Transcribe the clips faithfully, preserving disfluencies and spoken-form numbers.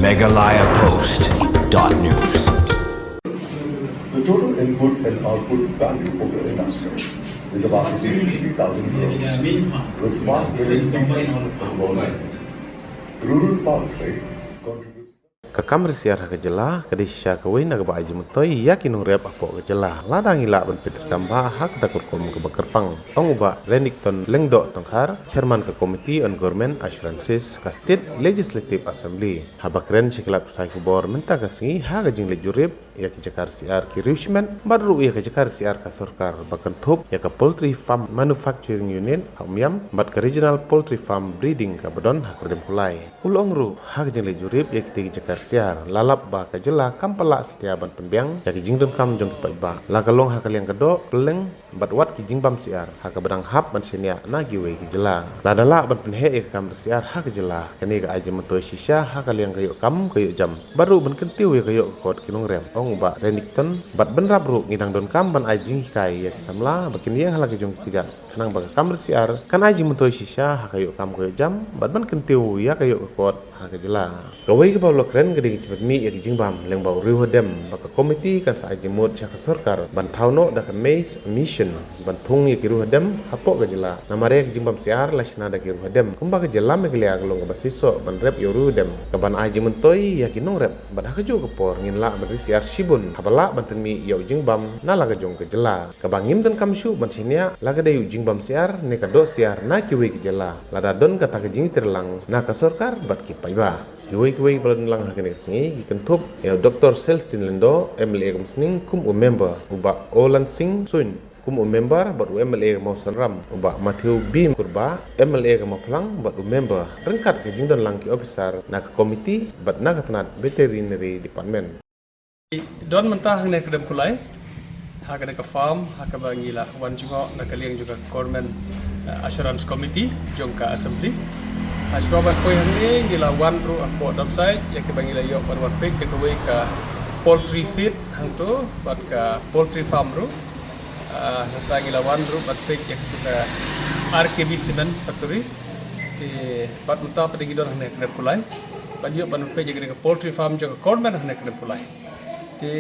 Meghalaya Post dot news. The total input and output value of the industry is about sixty thousand crores, with five million people involved in it. Rural power trade contributes. Ka kam ri syiar ha ka jylla ka dei shisha kawei na kaba ai jingmyntoi ïa ki nongrep hapoh ka jylla. Lada ngi lah ban pyntrei kam bha ha kata ka rukom kaba kyrpang, ong u Bah Renikton Lyngdoh Tongkhar, Chairman ka Committee on Government Assurances ka State Legislative Assembly. Haba kren sha ki lad pathai khubor mynta ka sngi ha ka jingleit jurip ïa ki jaka ri syiar ki riew shimet bad ruh ïa ka jaka ri syiar ka sorkar ba kynthup ïa ka Poultry Farm Manufacturing Unit ha Umiam bad ka Regional Poultry Farm Breeding kaba don ha Khyrdem Kulai. U la ong ruh ha ka jingleit jurip ïa kitei ki jaka ri syiar la lap ba ka jylla kam pat lah satia ban pynbiang ïa ki jingdonkam jong ki paidbah, la ka long ha ka liang ka doh, pylleng bad wat ki jingbam syiar ha kaba dang hap ban shaniah na kiwei ki jylla. Lada lah ban pynheh ïa ka kam ri syiar ha ka jylla, kane ka ai jingmyntoi shisha ha ka liang ka ïoh kam ka ïoh jam bad ruh ban kyntiew ïa ka ïoh ka kot ki nongrep, ong u Bah Renikton. Bad bynrap ruh ngi dang donkam ban ai jinghikai ïa ki samla ba kin ïeng ha la ka jong ki kjat khnang ba ka kam ri syiar kan ai jingmyntoi shisha ha ka ïoh kam ka ïoh jam bad ban kyntiew ïa ka ïoh ka kot ha ka jylla. Kawei kaba u la kren ka dei ka jingpynmih ïa ki jingbam lyngba u riewhadem ba ka komiti kan sa ai jingmut sha ka sorkar ban thaw noh da ka Maize Mission ban thung ïa ki riewhadem hapoh ka jylla. Namar ïa ki jingbam syiar la shna da ki riewhadem, kumba ka jylla Meghalaya ka long kaba seisoh ban rep ïa u riewhadem. Kaban ai jingmyntoi ïa ki nongrep bad ha kajuh ka por ngin lah ban ri syiar shibun haba lah ban pynmih ïa u jingbam na la ka jong ka jylla. Kaba ngim donkam shuh ban shaniah la ka dei u jingbam syiar ne ka doh syiar na kiwei ki jylla, lada don kata ka jingïatreilang na ka sorkar bad ki paidbah. Kiwei kiwei ba la don lang ha kane ka sngi ki kynthup ïa u Doctor Celestine Lyngdoh, M L A ka Umsning kum u member, u Bah Olan Singh Suin kum u member bad u M L A ka Mawsynram, u Bah Matthew B Kurbah, M L A ka Mawphlang bad u member, ryngkat ka jingdon lang ki ophisar na ka komiti bad na ka tnat Veterinary Department. Don mynta hangne ha Khyrdem Kulai ha kane ka farm ha kaba ngi la wan jngoh na ka liang jong ka Government, eh, Assurance Committee jong ka Assembly. Ha shuwa ban poi hangne ngi la wan ruh hapoh dump site ïa kaba ngi la ïoh ban wan peit ïa kawei ka poultry feed hangto bad ka poultry farm ruh. Ah, nangta ngi la wan ruh ban peit ïa katu ka R K B Cement Factory. Te bad mynta pat ngi don hangne ha Khyrdem Kulai ban ïoh ban peit ïa kane ka poultry farm jong ka Government hangne ha Khyrdem Kulai. Te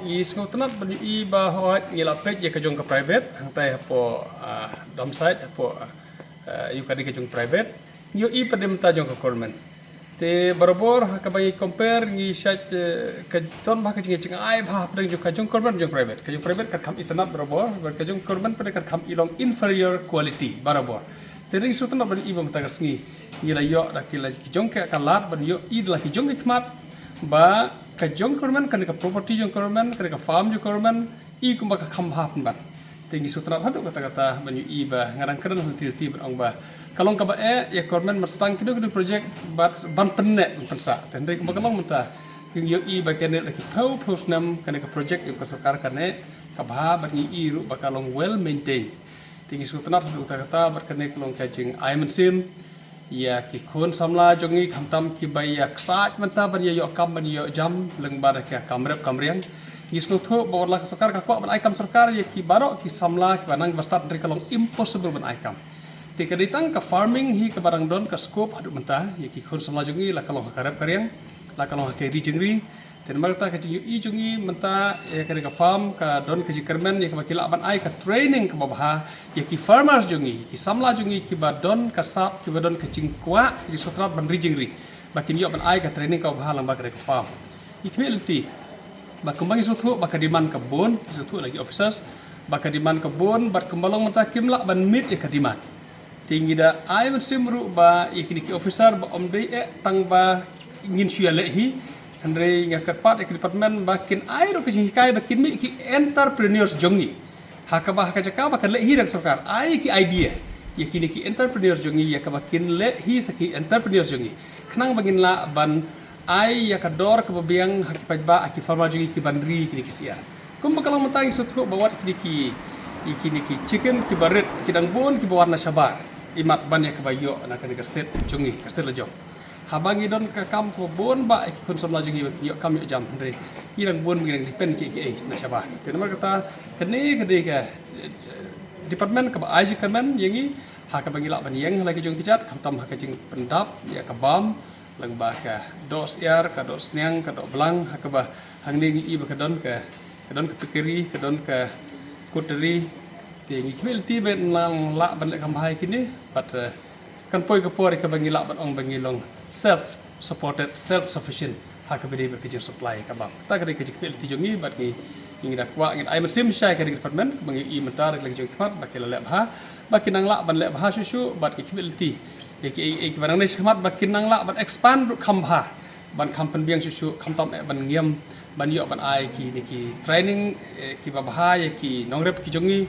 ngi sngewtynnat ban ïohi ba hooid ngi la peit ïa ka jong ka private hangtai hapoh, ah, dump site hapoh, ah, ïa kane ka jong private. Ngi ïohi pat de mynta jong ka Government. Te barabor ha kaba ngi compare ngi shait, eh, ka don bha ka jing, jingai bha hapdeng jong ka jong Government jong private. Ka jong private ka kham itynnat barabor bad ka jong Government pat ka kham i long inferior quality barabor. Te ngi sngewtynnat ban ïohi ba mynta ka sngi ngi la ïoh da ki la ki jong ka lad ban ïohi da la ki jong ki khmat ba ka jong Government, kane ka property jong Government, kane ka farm jong Government, i kumba ka kham bha pynban. Te ngi sngewtynnat haduh katta katta ban ïohi ba nga dang kren ha lynti lynti ban ong ba ka long kaba eh ïa Government ban sdang kino kino project bad ban pynneh ban pynsah. Te hynrei kumba ka long mynta ngi ïohi ba kane la ki phew phew snem kane ka project ïa ka sorkar kane ka bha bad ngi ïohi ruh ba ka long well maintained. Te ngi sngewtynnat haduh katta katta bad kane ka long ka jingai mynsiem ïa ki khun samla jong ngi khamtam kiba ïa ksaid mynta ban ïa ïoh kam ban ïoh jam lyngba da ka kam rep kam riang. Ngi sngewthuh ba wat la ka sorkar ka kwah ban ai kam sorkar ïa ki baroh ki samla kiba nang ba stad, hynrei ka long impossible ban ai kam. Te ka dei tang ka farming hi kaba dang don ka scope haduh mynta ïa ki khun samla jong ngi, la ka long ha ka rep ka riang, la ka long ha ka ri jingri. Te namar kata ka jingïohi jong ngi mynta ïa kane ka farm ka don ka jingkyrmen ïa kaba ki lah ban ai ka training kaba bha ïa ki farmers jong ngi, ki samla jong ngi kiba don ka sap, kiba don ka jingkwah, ka jingsngewtynnat ban ri jingri, ba kin ïoh ban ai ka training kaba bha lyngba kane ka farm. Ngi khmih lynti ba kumba ngi sngewthuh ba ka demand ka bun, ngi sngewthuh na ki officers ba ka demand ka bun bad kumba long mynta kim lah ban meet ïa ka demand. Te ngi da ai mynsiem ruh ba ïa kine ki officer ba ym dei eh tang ba ngin shu ïaleh hi, hynrei nga kyrpad ïa ki department ba kin ai ruh ka jinghikai ba kin mih ki entrepreneurs jong ngi. Ha kaba ha ka jaka ba kan leh hi da ka sorkar, ai ki idea ïa kine ki entrepreneurs jong ngi ïa kaba kin leh hi sa ki entrepreneurs jong ngi, khnang ba ngin lah ban ai ïa ka dor kaba biang ha ki paidbah, ha ki farmer jong ngi kiban ri kine ki syiar. Kumba ka long mynta ngi sngewthuh ba wat kine ki, ïa kine ki chicken kiba rit ki dang bun kiba wan na shabar, imat ban ïa kaba ïoh na kane ka state jong ngi, ka state la jong. Haba ngi don ka kam kaba bun ba ïa ki khun samla jong ngi ba kin ïoh kam ïoh jam, hynrei ngi dang bun ba ngi dang depend kiei kiei na shabar. Te namar kata kane ka dei ka, eh, department kaba ai jingkyrmen ïa ngi ha kaba ngi lah ban ïeng ha la ki jong ki jait, khamtam ha ka jingpyndap ïa ka bam Lang ba ka doh syiar, ka doh sniang, ka doh blang, ha kaba hangne ngi i ba ka don ka, ka don ka pickery, ka don ka cutlery. Te ngi khmih lynti ba nang lah ban leh kham bha ïa kine, bad, eh, kan poi ka por ïa kaba ngi lah ban ong ba ngi long self supported, self sufficient ha kaba dei bad ka jingsupply ka bam. Kata ka dei ka jingkhmih lynti jong ngi, bad ngi, ngi da kwah, ngi da ai mynsiem shisha ïa ka department ba ngi i mynta da ka jingkhmat ba ki la leh bha, ba ki nang lah ban leh bha shuh shuh, bad ki khmih lynti ïa ki, ïa ki, ïa kiba nangne shakhmat ba ki nang lah ban expand ruh kham bha, ban kham pynbiang shuh shuh, khamtam eh ban ngiam, ban ïoh ban ai kine ki training, eh, kiba bha ïa ki nongrep ki jong ngi,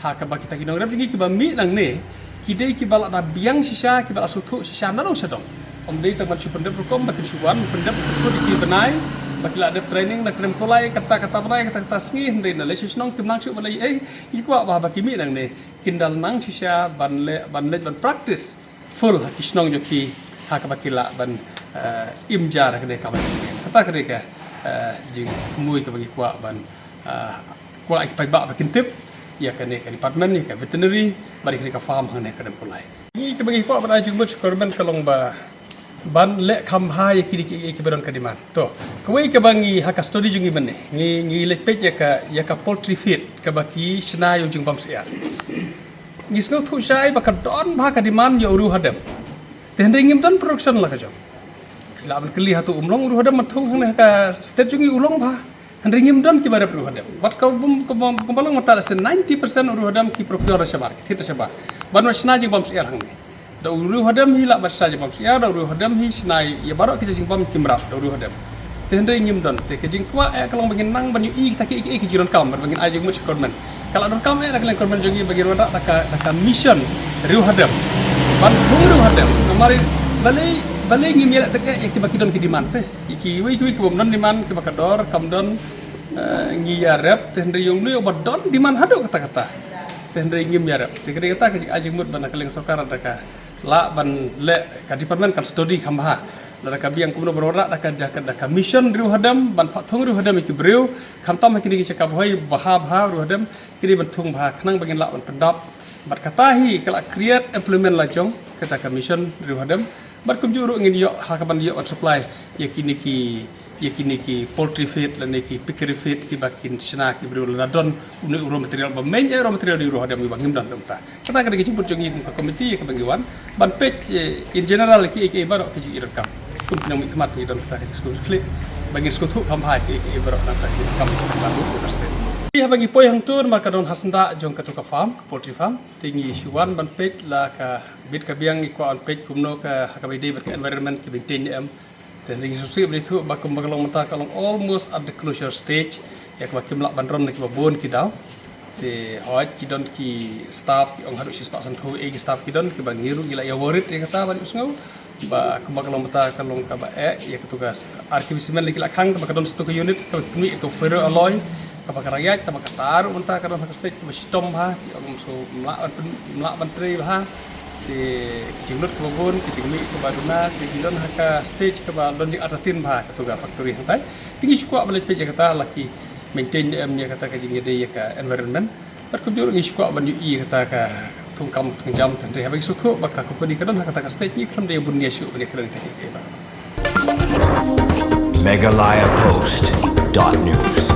ha kaba kita ki nongrep jong ngi kiba mih nangne ki dei kiba la da biang shisha, kiba la sngewthuh shisha na nong sha dong. Ym dei tang ban shu pyndep rukom ba kin shu wan pyndep, pyndep ïa ki bnai ba ki la dep training na Kren Kulai, kata kata bnai, kata kata sngi, hynrei na leit sha shnong kim nang shuh ban leit ei. Ngi kwah ba haba ki mih nangne kin da nang shisha ban leh, ban leit ban practice full ha ki shnong jong ki, ha kaba ki lah ban, eh, im ja da kane ka ban. Kata ka dei ka, eh, jingthmu kaba ngi kwah ban, eh, kwah ïa ki paidbah ba kin tip ïa kane ka department, ïa ka veterinary, bad ïa kane ka farm hangne ha Kren Kulai. Ngi kaba ngi kwah ban ai jingmut sha ka government ka long ba ban leh kham bha ïa ki, ïa ki, ïa kiba don ka demand. To, kawei kaba ngi ha ka study jong ngi mynne, ngi, ngi leit peit ïa ka, ïa ka poultry feed kaba ki shna ïa u jingbam syiar. Ngi sngewthuh shai ba ka don bha ka demand ïa u riewhadem. Te hynrei ngim don production la ka jong. Lah ban kylli hato um long u riewhadem ban thung hangne ha ka state jong ngi, u long bha. Hynrei ngim don kiba rep riewhadem. Bad ka bym, ka bym, ka bym long mynta la se ninety percent u riewhadem ki procure da shabar, ki thied da shabar. Ban wan shna jingbam syiar hangne. Da u riewhadem hi lah ban shna jingbam syiar, da u riewhadem hi shna ïa baroh ki jingbam ki mrad, da u riewhadem. Te hynrei ngim don, te ka jingkwah eh ka long ba ngin nang ban ïohi kita kiei kiei ki jingdonkam, ban ngin ai jingmut sha government. Ka la donkam eh na ka liang government jong ngi ba ngin wanrah da ka, da ka mission riewhadem. Ban thung riewhadem, namar balei, balei ngim ïaleh tang eh ïa kiba ki don ki demand te. Ïa kiwei kiwei kiba ym don demand, kiba ka dor kam don, eh, ngi ïarep, te hynrei ïa une uba don demand haduh katta katta. Te hynrei ngim ïarep. Te ka dei kata ka jing, ai jingmut ba na ka liang sorkar da ka lah ban leh, ka department kan study kham bha. Da ka biang kumno ban wanrah da ka, da ka, da ka mission riewhadem, ban phah thung riewhadem ïa ki briew, khamtam ha kine ki jaka ba hoi bha bha riewhadem, ki dei ban thung bha khnang ba ngin lah ban pyndap. Bad kata hi ka la create employment la jong kata ka mission riewhadem. Bad kumjuh ruh ngin ïoh ha kaban ïoh ban supply ïa kine ki, ïa kine ki poultry feed lane ki piggery feed kiba kin shna ki briew, lada don une u raw material ba main, eh, raw material dei u riewhadem, ba ngim don kumta. Kata ka dei ka jingpynjah jong ngi kum ka committee ïa kaba ngi wan ban peit, eh, in general ïa kiei kiei baroh ki jingdonkam. Kum ki nongmihkhmat ngi don kata ka jingsngewthuh khlieh ba ngin sngewthuh kham bha ïa kiei kiei baroh nangta ki kam ka state. Haba ngi poi hangto namar ka don ha syndah jong katu ka farm, ka poultry farm. Te ngi shu wan ban peit la ka bit ka biang, ngi kwah ban peit kumno ka, ha kaba ïadei bad ka environment, ki bynta ne em. Te ngi shu sngewthuh ba kumba ka long mynta ka long almost at the closure stage, ïa kaba kim lah ban rem na kiba bun ki daw. Te hooid ki don ki staff ki ong haduh shispah sanphew eh ki staff ki don, kiba ngi ruh ngi la ïa worried ïa kata ban ïohsngew ba kumba ka long mynta ka long kaba eh ïa katu ka ar kiwi cement la ki la khang, kaba ka don satu ka unit kaba pynmih ïa ka ferro alloy, kaba ka rang ïaid, kaba kata ruh mynta ka don ha ka stage kaba shitom bha, ki ong shu ym lah ban pyn-, ym lah ban trei bha. Te ki jinglut kaba bun, ki jingmih kaba duna, te ki don ha ka stage kaba don jingartatien bha katu ka factory hangtai. Te ngi shu kwah ban leit peit ïa kata la ki maintain ne em ïa kata ka jingïadei ïa ka environment. Bad kumjuh ruh ngi shu kwah ban ïohi ïa kata ka thungkam thungjam, hynrei haba ngi sngewthuh ba ka company ka don ha kata ka stage, ngi khlem da ïa bun nia shuh ban ïa kren ïa kata kiei kiei ba. Meghalaya Post dot news.